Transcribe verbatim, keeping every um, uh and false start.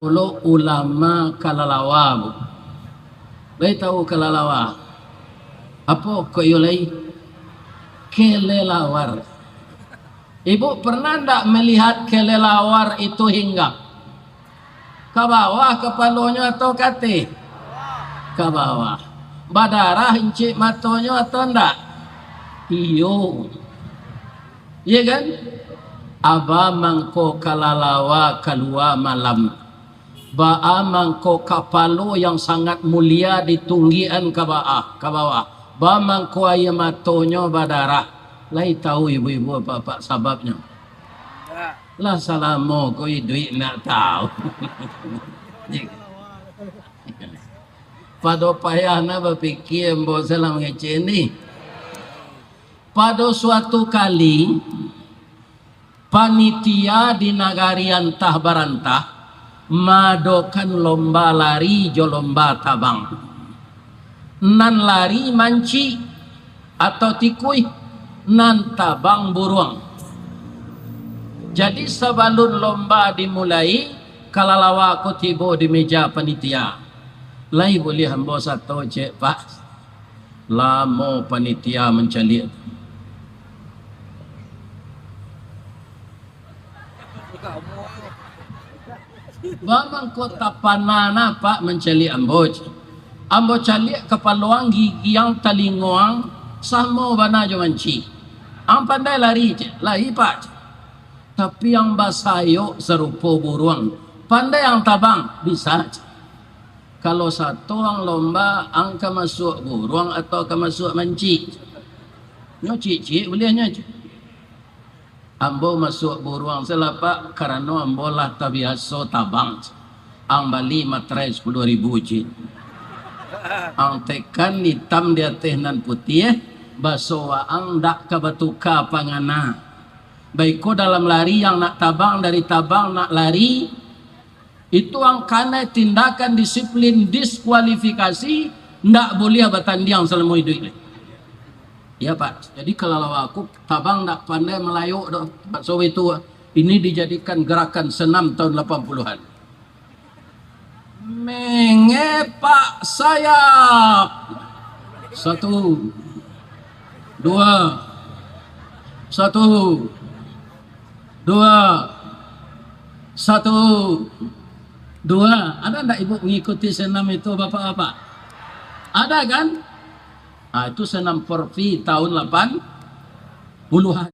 Dulu ulama kalalawa, Bu. Lai tahu kalalawa? Apo kok iyo lai? Kelelawar. Ibu pernah ndak melihat kelelawar itu hinggap? Ka bawah kapalonyo atau ka ateh? Ka bawah. Badarah incik matonyo atau ndak? Iyo. Iya kan? Aba mangko kalalawa kalua malam. Baa mangko kapalo yang sangat mulia ditunggikan ka bawah, ka bawah. Baa mangko aia matonyo badarah. Lai tahu ibu-ibu apak-apak sababnyo? Lah salamo ko iduik ndak tahu. Pado payah na bapikia ambo salah mangecek ni. Pado suatu kali, panitia di nagari antah barantah maadokan lomba lari jo lomba tabang. Nan lari mancik atau tikuih, nan tabang buruang. Jadi, sabalun lomba dimulai, kalalawa ko tibo di meja panitia. Lai buliah ambo sato, cek, Pak? Lamo panitia mancaliak. Baa mangko tapana na, Pak, mancaliak ambo, cek. Ambo caliak kapalo ang, gigi ang, talingo ang, samo bana jo mancik. Ang pandai lari, cek. Lai, Pak, cek. Tapi ang basayok sarupo buruang. Pandai ang tabang, bisa, cek. Kalau sato ang lomba, ang ka masuak buruang atau ka masuak mancik? Nyo ciek-ciek buliahnyo, cek. Ambo masuak buruang se lah, Pak, karano ambo lah tabiaso tabang. Ang bali materai sapuluah ribu, cek. Ang tekan itam di ateh nan putiah, baso waang ndak ka batuka pangana. Baiko dalam lari, yang nak tabang dari tabang nak lari, itu ang kanai tindakan disiplin diskualifikasi, ndak buliah batandiang salamo iduik lai. Ya, Pak. Jadi, kalau aku tabang ndak pandai malayok doh, Pak Sowe tu, ini dijadikan gerakan senam tahun lapan puluhan. Mengepak sayap. Satu. Dua. Satu. Dua. Satu. Dua. Ada ndak ibu mengikuti senam itu, bapak-bapak? Ada, kan? Ah, itu senam forfi tahun lapan puluhan.